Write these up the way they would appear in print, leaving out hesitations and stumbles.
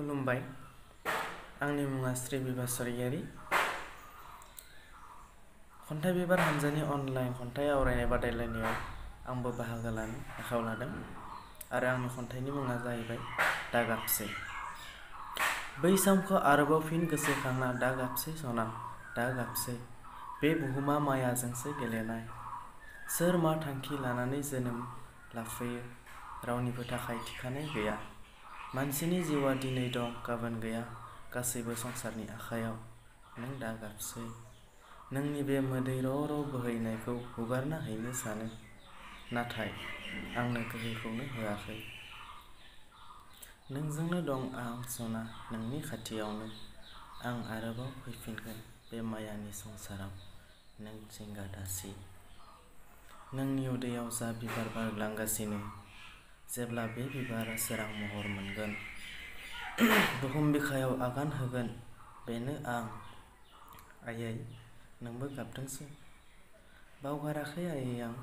खुलुमबाय, आंनि मुङा श्री बिभा स्वरगियारि। खन्थाइ बिबार हानजानि अनलाइन खन्थाइ आवरायनाय बादायलायनायाव आंबो बाहागो लानो आखायाव लादों आरो आंनि खन्थाइनि मुङा जाहैबाय दा गाबसै। बै समखौ आरोबाव फिन गोसोखांना दा गाबसै सना दा गाबसै, बे बुहुमा मायाजोंसो गेलेनाय। सोर मा थांखि लानानै जोनोम लाफैयो रावनिबो थाखाय थिखानाय गैया। मानसिनि जिउआ दिनै दं गाबोन गैया, गासैबो संसारनि आखायाव। नों दा गाबसै, नोंनि बे मोदै र' र' बोहैनायखौ हुगारना हैनो सानो, नाथाय आंनो गोहोखौनो होआखै। नोंजोंनो दं आं सना नोंनि खाथियावनो, आं आरोबाव फैफिनगोन बे मायानि संसाराव, नों जिंगा दासि। नोंनि उदैयाव जा बिबार बारग्लांगासिनो, जेब्ला बे बिबारा सोरां महर मोनगोन, बुहुम बिखायाव आगान होगोन, बेनो आं। आयै नोंबो गाबदोंसो, बावगाराखै आयै आं,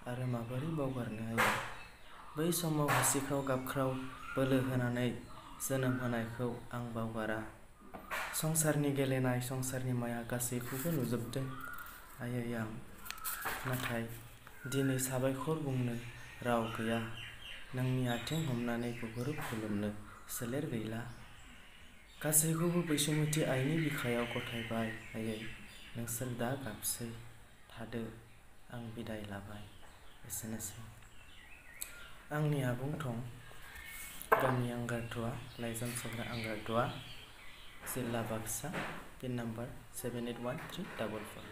आरो माबोरै बावगारनो आयै। बै समाव हसिख्राव गाबख्राव बोलो होनानै जोनोम होनायखौ आं बावगारा। संसारनि गेलेनाय संसारनि माया गासैखौबो नुजोबदों आयै आं, नाथाय दिनै साबायखर बुंनो राव गैया। नोंनि आथिं हमनानै गुगुरुब खुलुमनो सोलेर गैला। गासैखौबो बैसोमुथि आइनि बिखायाव गथायबाय आयै, नोंसोर दा गाबसै थादो, आं बिदाय लाबाय। एसेनोसै। आंनि आबुं थं, गामि आंगारथ'आ, लाइजाम सोग्रा आंगारथ'आ, जिल्ला बाक्सा, पिन नम्बर 781344।